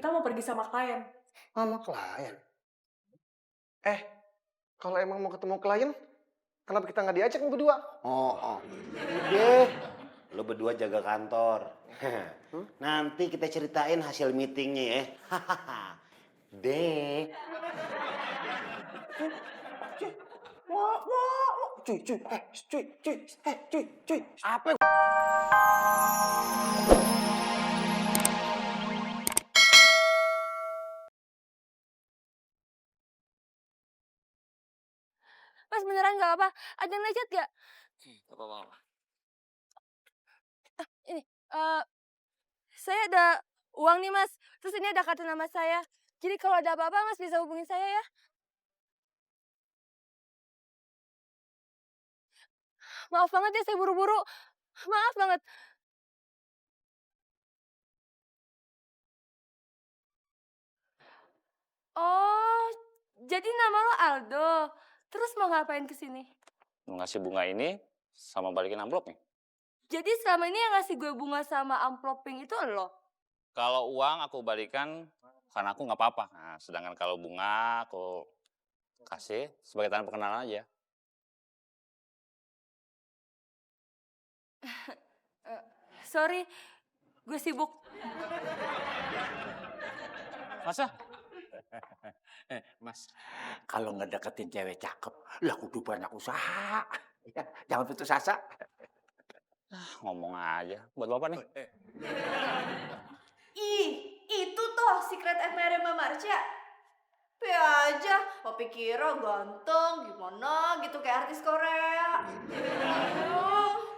Kita mau pergi sama klien. Sama klien? Eh, kalau emang mau ketemu klien, kenapa kita nggak diajak berdua? Oh. Udah, lo berdua jaga kantor. Nanti kita ceritain hasil meetingnya ya. Deh. Cuy, apa? Mas beneran nggak apa? Ada yang lecet nggak? Gak apa-apa. Ini, saya ada uang nih mas. Terus ini ada kartu nama saya. Jadi kalau ada apa-apa mas bisa hubungin saya ya. Maaf banget ya saya buru-buru. Maaf banget. Oh, jadi nama lo Aldo. Terus mau ngapain ke sini? Ngasih bunga ini sama balikin amplopnya. Jadi selama ini yang ngasih gue bunga sama amplop pink itu lo? Kalau uang aku balikan karena aku nggak apa-apa. Nah, sedangkan kalau bunga aku kasih sebagai tanda perkenalan aja. Sorry, gue sibuk. Masa? Mas, kalau ngedeketin cewek cakep, lah kudu banyak usaha. Ya, jangan putus asa. Ngomong aja. Buat bapak nih. Ih, itu toh secret admirer Mbak Marcia. Be aja, Papi kira ganteng gimana gitu kayak artis Korea.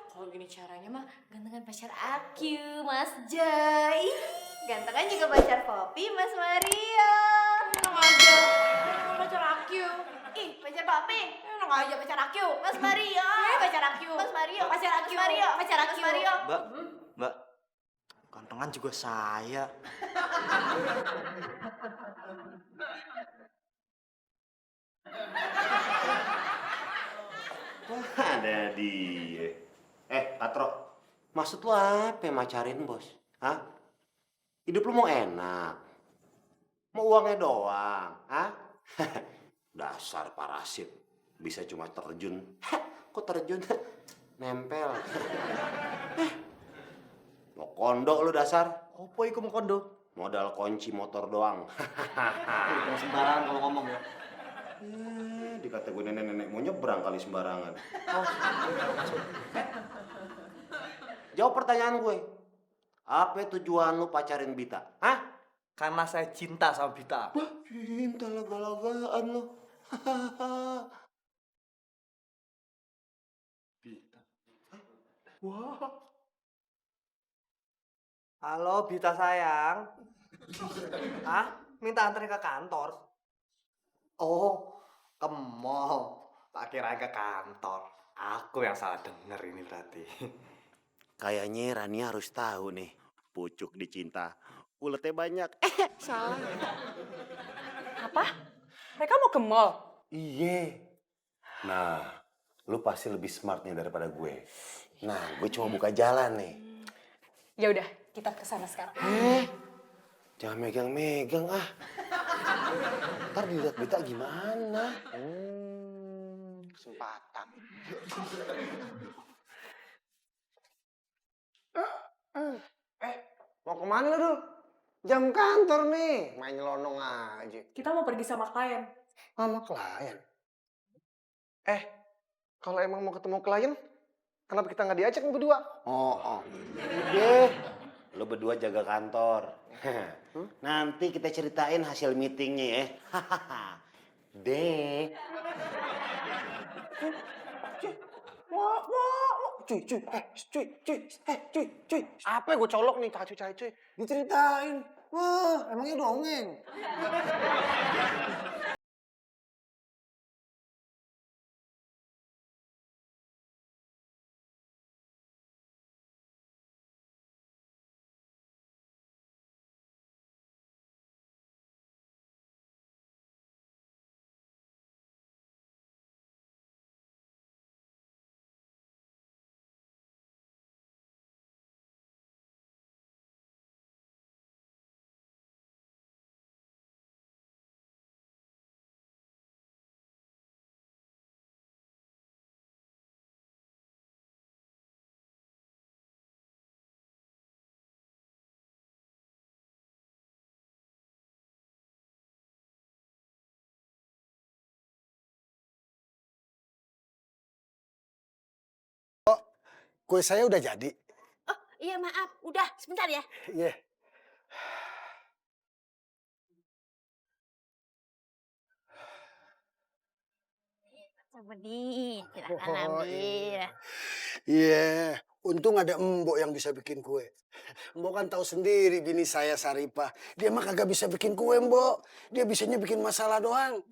Kalau gini caranya mah gantengan pacar aku, Mas Jai. Gantengan juga pacar Papi, Mas Mario. Enak aja, pacar aku. Ih, pacar Papi. Enak aja pacar aku, Mas Mario. Pacar aku, Mas Mario. Pacar aku, Mario. Pacar aku, Mario. Mbak, gantengan juga saya. Ada dia. Katro, maksud lu apa macarin bos? Hah? Hidup lu mau enak? Mau uangnya doang? Hah? Dasar parasit. Bisa cuma terjun. Kok terjun? Nempel. Mau kondo lu dasar? Apa iku mau kondo? Modal kunci motor doang. Jangan sembarangan kalau ngomong ya. Dikata gue nenek-nenek mau nyebrang kali sembarangan. Jawab pertanyaan gue. Apa tujuan lu pacarin Bita? Hah? Karena saya cinta sama Bita. Cinta lega-legaan lu. Bita. Wah. Halo Bita sayang. Hah? Minta anterin ke kantor. Oh, ke mall. Tak kira ke kantor. Aku yang salah denger ini berarti. Kayaknya Rania harus tahu nih. Pucuk dicinta. Uletnya banyak. Salah. Apa? Mereka mau ke mall? Iye. Nah, lu pasti lebih smart nih daripada gue. Nah, gue cuma buka jalan nih. Ya udah, kita ke sana sekarang. Jangan megang-megang ah. Ntar dilihat Bita gimana? Kesempatan. Mau kemana lu, Dul? Jam kantor nih. Main nyelonong aja. Kita mau pergi sama klien. Sama klien? Kalau emang mau ketemu klien, kenapa kita nggak diajak berdua? Oh. Udah. Lo berdua jaga kantor. Nanti kita ceritain hasil meetingnya ya. Deh. Cuy. Apa gue colok nih, cuy. Diceritain. Wah, emangnya dongeng. kue saya udah jadi. Oh, iya maaf. Udah, sebentar ya. Iya. Seperti, silakan Oh, ambil. Iya, untung ada Mbok yang bisa bikin kue. Mbok kan tahu sendiri bini saya Saripah. Dia mah kagak bisa bikin kue, Mbok. Dia bisanya bikin masalah doang.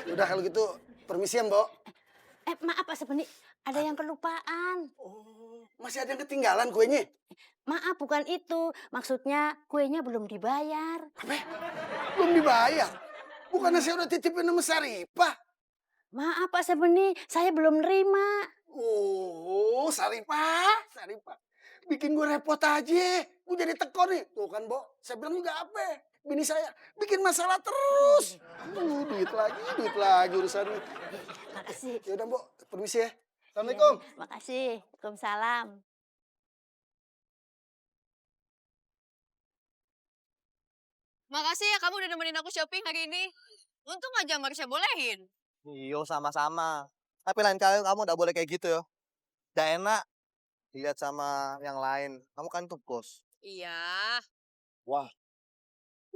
Udah kalau gitu, permisi ya, Mbok. Maaf Pak Sebendi, ada yang kelupaan. Oh, masih ada yang ketinggalan kuenya? Maaf, bukan itu. Maksudnya kuenya belum dibayar. Apa? Belum dibayar? Bukannya saya udah titipin sama Saripah? Maaf Pak Sebendi, saya belum nerima. Oh, Saripah. Bikin gue repot aja. Gue jadi teko nih. Tuh kan, Mbok. Saya bilang juga apa? Bini saya bikin masalah terus. Aduh, duit lagi urusannya. Makasih. Ya udah, Mbok. Permisi ya. Assalamualaikum. Makasih. Waalaikumsalam. Makasih ya kamu udah nemenin aku shopping hari ini. Untung aja Marsha bolehin. Iyo, sama-sama. Tapi lain kali kamu udah boleh kayak gitu ya. Udah enak dilihat sama yang lain. Kamu kan tuh bos. Iya. Wah,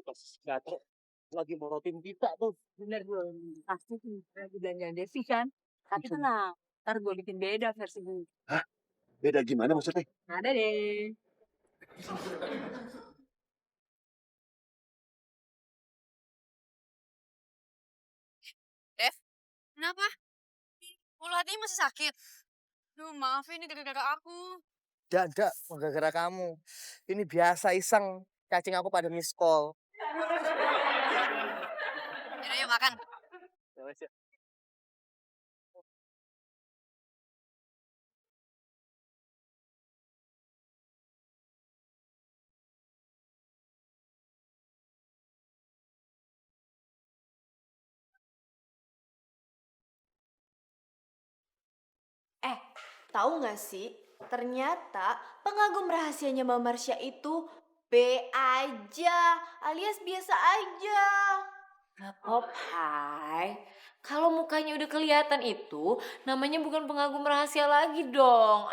pas gatel lagi morotin kita tuh. Bener gue. Pasti tuh lagi belanjaan Devi kan. Tapi tenang. Ntar gue bikin beda versi gue. Hah? Beda gimana maksudnya? Ada deh. Dev, kenapa? Mulut hatinya masih sakit? Duh, maaf ini gara-gara aku. Enggak, gara-gara kamu. Ini biasa iseng. Cacing aku pada miss call. Yaudah yuk makan. Tahu nggak sih? Ternyata pengagum rahasianya Mbak Marsha itu B aja, alias biasa aja. Pop, hai. Kalau mukanya udah kelihatan itu, namanya bukan pengagum rahasia lagi dong.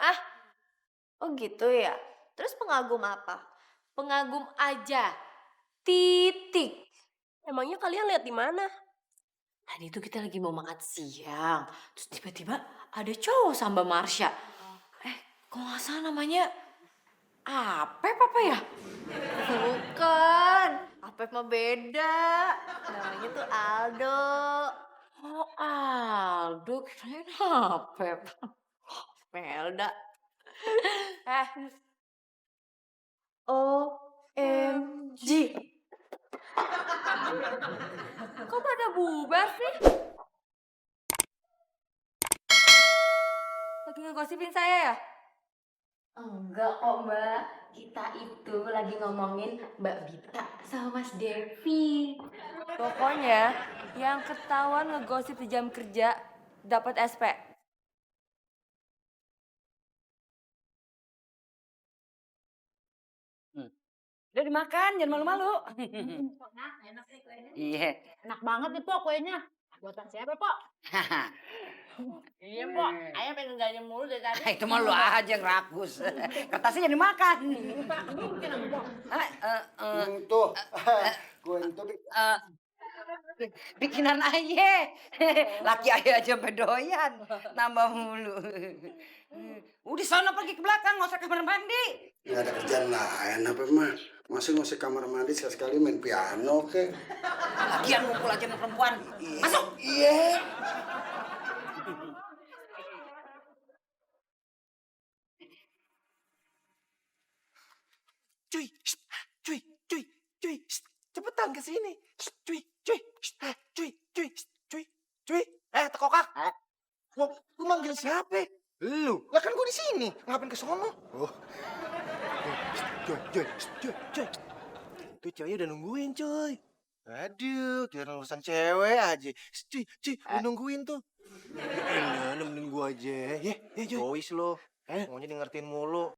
Oh gitu ya? Terus pengagum apa? Pengagum aja. Titik. Emangnya kalian lihat di mana? Tadi itu kita lagi mau makan siang. Terus tiba-tiba ada cowok sama Mbak Marsha. Kok nggak salah namanya Apep apa ya? Bukan, Apep mah beda. Namanya tuh Aldo. Oh Aldo, kirain Apep. Melda. OMG. Kok pada bubar sih? Lagi ngegosipin saya ya? Enggak kok Mbak, kita itu lagi ngomongin Mbak Bita sama Mas Devi. Pokoknya yang ketahuan ngegosip di jam kerja dapat SP. Udah dimakan, jangan malu-malu. Enak sih kuenya. Iya. Enak banget nih Pok kuenya. Buatan siapa Pok? Iya Pok, ayah pengen gaya mulu dari tadi. Itu mah lu aja yang rakus. Kertasnya jadi makan. Mungkin sama Pok. Tuh. Kue itu Bikinan ayah. Laki ayah aja sampai doyan. Nambah mulu. Udah sana pergi ke belakang, nggak usah kamar mandi. nggak ada kerjaan lain apa mah? Masih ngusik kamar mandi sekali main piano ke? Lagian ngumpul aja sama perempuan. Masuk. Iya. Cuy, cepetan ke sini. Cuy. Tekokak. Lu manggil siapa? Lu. Lah kan gua di sini. Ngapain ke sono? Oh. Cuy. Tuh cewek udah nungguin, cuy. Aduh, kira urusan cewek aja. Cuy, lu nungguin tuh. Nemenin gua aja. Ya, cuy. Boys lo. Maunya di ngertiin mulu.